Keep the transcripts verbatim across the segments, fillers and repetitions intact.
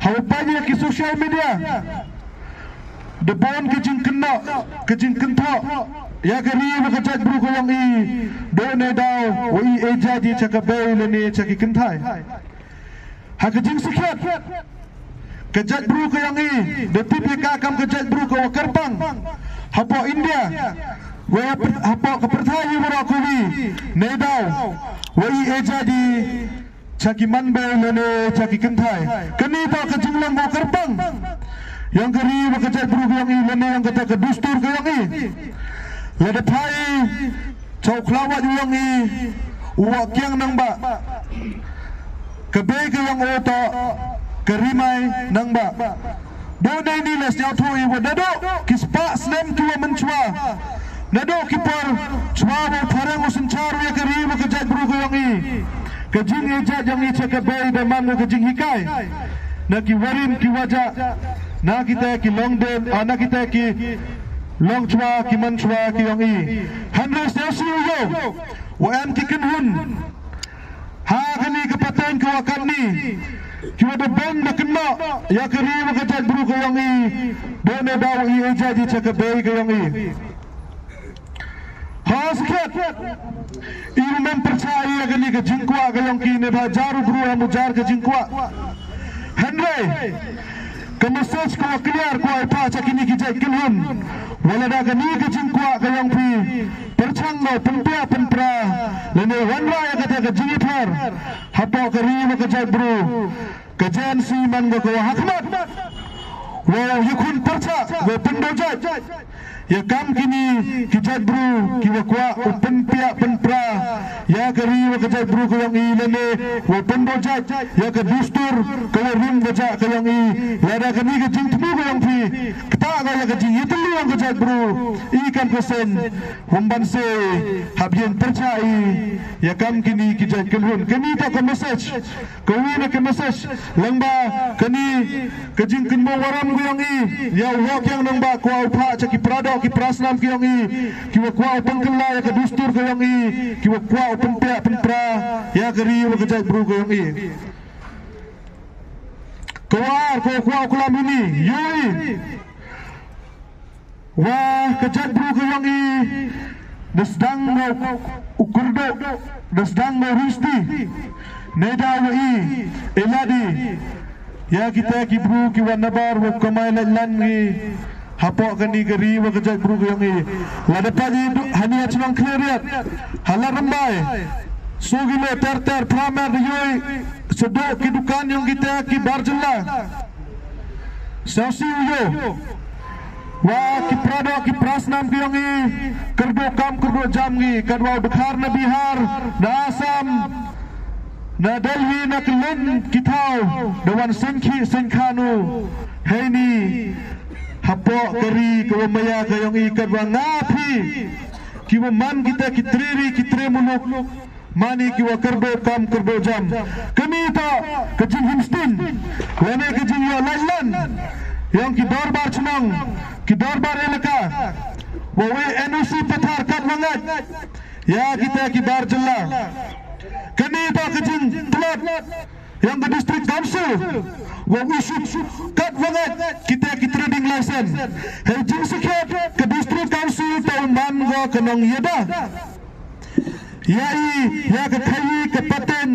Hawa pait ya ki social media, da bun ka jingkynnoh, ka jingkynthoh ya ka ri wa ka jaitbru ka yong i. Dooh neidaw wa i e jait i cha ka bei lane cha ki kynthai. Ha ka jingsakhiat, ka jaitbru ka yong i da tip ya ka kam ka jaitbru ka wa kyrpang hapoh India, wa hapoh ka pyrthai hi waroh kawi, neidaw wa i e jait i cha ki manbei lane cha ki kynthai. Kani toh ka jinglong wa kyrpang yong ka ri wa ka jaitbru ka yong i lane yong kata ka dustur ka yong i. Lada phai cha u khlawait u yong i, u Woh Kiang Nangbah, ka bei ka yong o toh ka Rimai Nangbah. Dooh neini la sñiawthooh i wa nadooh ki spah snem ki wa mynchwa, nadooh ki por chwa wa pharang u synchaar ya ka ri wa ka jaitbru ka yong i, ka jingejait yong i cha ka bei da man ka jinghikai na ki warim ki wajah, na kita ki longdien, ah, na kita ki longchwa ki manchwa ki yong i. Hynrei sñiawsih u yoh wa em ki kynhun ha kani ka pateiñ ka wa katni, ki wa da bun da kynnoh ya ka ri wa ka jaitbru ka yong i, dooh neidaw i e jait i cha ka bei ka yong i. Ha sakhiat, i ym em pyrchah i ya kani ka jingkwah ka yong ki, neibhah jar u bru em u jar ka jingkwah. Hynrei ka message ka wa clear ka wa i phah cha kini ki jait kynhun, wa lada kani ka jingkwah ka yong phi pyrchang noh pynpiah pynpra lane wanrah ya kata ka jingyathar hapoh ka ri wa ka jaitbru, ka J N C man ko ka wa hakhmat wow yakhun pyrchah wow pyndooh jait ya kam kini ki jaitbru ki wa kwah u pynpiah pynpra ya ka ri wa ka jaitbru ka yong i lane wow pyndooh jait ya ka dustur ka wa rim wajah ka yong i. Lada kani ka jingthmu ka yong phi ktah ko ya ka jingyatylli yong ka jaitbru, i kam ka seiñ wym ban se hap yieñ pyrchah i ya kam kini ki jait kynhun. Kani toh ka message, ka wi na ka message lyngba kani ka jingkynmaw warom ka yong i ya u Woh Kiang Nangbah ka wa u phah cha ki pradoh ki prasnam ka yong i, ki wa kwah u pynkylla ya ka dustur ka yong i, ki wa kwah u pynpiah pynpra ya ka ri wa ka jaitbru ka yong i. Ka wa ar ka wa kwah u klam hini, yoh i wa ka jaitbru ka yong i da sdang wow u kyrdoh, da sdang wow risti, neidaw wa i e lad i ya kita ki bru ki wa nabar wow kamai laitlan ki hapoh kani ka ri wa ka jaitbru ka yong i. Lada pait i du-, hani ha chnong Khliehriat, ha Ladrymbai, soo kilo ter ter phra mer da yoh i sa dooh ki dukan yong kita ki bar jylla. Sñiawsih u yoh wa ki pradoh ki prasnam ka yong i kyrdoh kam kyrdoh jam ki, katwa u dkhar na Bihar, na Assam, na Delhi, na kylleng ki thaw da wan seiñkhih seiñkhan u heini hapoh ka ri ka wa maya ka yong i, katwa nga phi ki wa man kita ki tre ri ki tre muluk, man i ki wa kyrdoh kam kyrdoh jam. Kani toh ka jinghimsting lane ka jingyoh laitlan yong ki dorbar chnong, ki dorbar elaka, wow e N O C pathar katwa ngait ya kita ki bar jylla. Kani toh ka jingtlot yong ka District Council wow issue katwa ngait kita ki trading license. Hei jingsakhiat, ka District Council toh u man ko ka nongyada ya i, ya ka khaii ka pateiñ,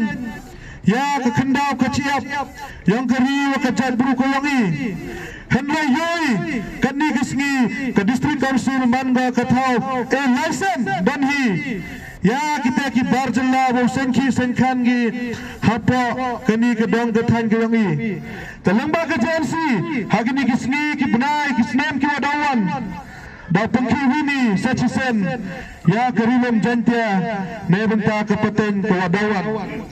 ya ka khyndaw ka chiap yong ka ri wa ka jaitbru ka yong i. Hynrei yoh i, kani ka sngi ka District Council man ko ka thaw e license don hi ya kita ki bar jylla wow seiñkhih seiñkhan ki hapoh kani ka dong ka thaiñ ka yong i. Te lyngba ka J N C, ha kini ki sngi, ki bnai, ki snem ki wa daw wan, daw pynkhih wi ni sa chisien ya ka Ri Lum Jaiñtia neibynta ka pateiñ ka wa daw wan.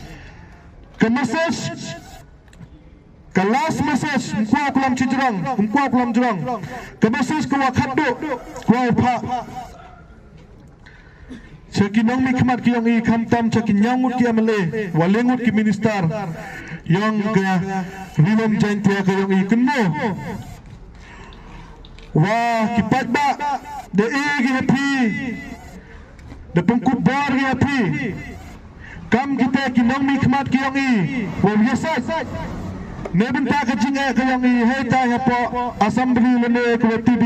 Ka message, ka last message, ym kwah u klam chijrong, ym kwah u klam jrong. Ka message ka wa khatduh ka wa u phah cha ki nongmihkhmat ki yong i, khamtam cha ki ñiaw ngut ki M L A, wa le ngut ki minister yong ka Ri Lum Jaiñtia ka yong i, kynmaw wa ki paidbah da e ki ha phi, da pynkupbor ki ha phi kam kita ki nongmihkhmat ki yong i wow yasait Neibynta ka jingeh ka yong i, hei ta hapoh Assembly lane ka wa T D,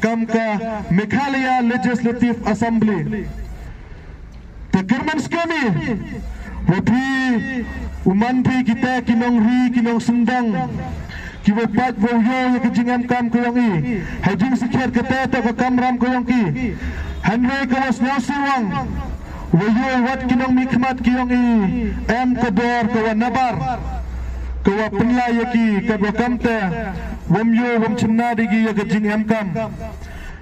kam ka Meghalaya Legislative Assembly. Te kyrmen skhem i, wa phi, u man phi kita ki nongri, ki nongsyndong, ki wa pait wow yoh ya ka jingemkam ka yong i. Hei jingsakhiat kata toh ka kamram ka yong ki. Hynrei ka wa sniaw siwang, wa yoh wat ki nongmihkhmat ki yong i, em ka bor ka wa nabar, ka wa pynlai ya ki, ka wa kamte, wam yoh, wam chynna da ki ya ka jingemkam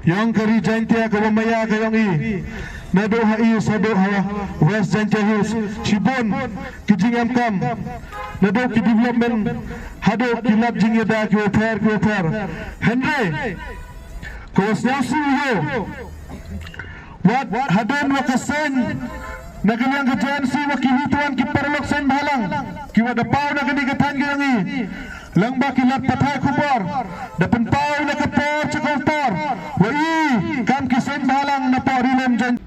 yong ka Ri Jaintia ka wa maya ka yong i. Nadooh ha East, hadooh ha West Jaintia Hills, chibun ki jingemkam. Nadooh ki development, hadooh ki lad jingyada ki wa pher, ki wa pher. Hynrei ka wa sniaw siwang, wat hadooh wa ka seng, na ka liang ka Gen Z wa ki hi tuan ki paralok seng bhalang, ki wa da paw na kani ka thaiñ ka yong i. Lang ba ki lad pathai khubor da pynpaw na ka por cha ka por, wa i kam ki seng bhalang na poh Ri Lum Jain-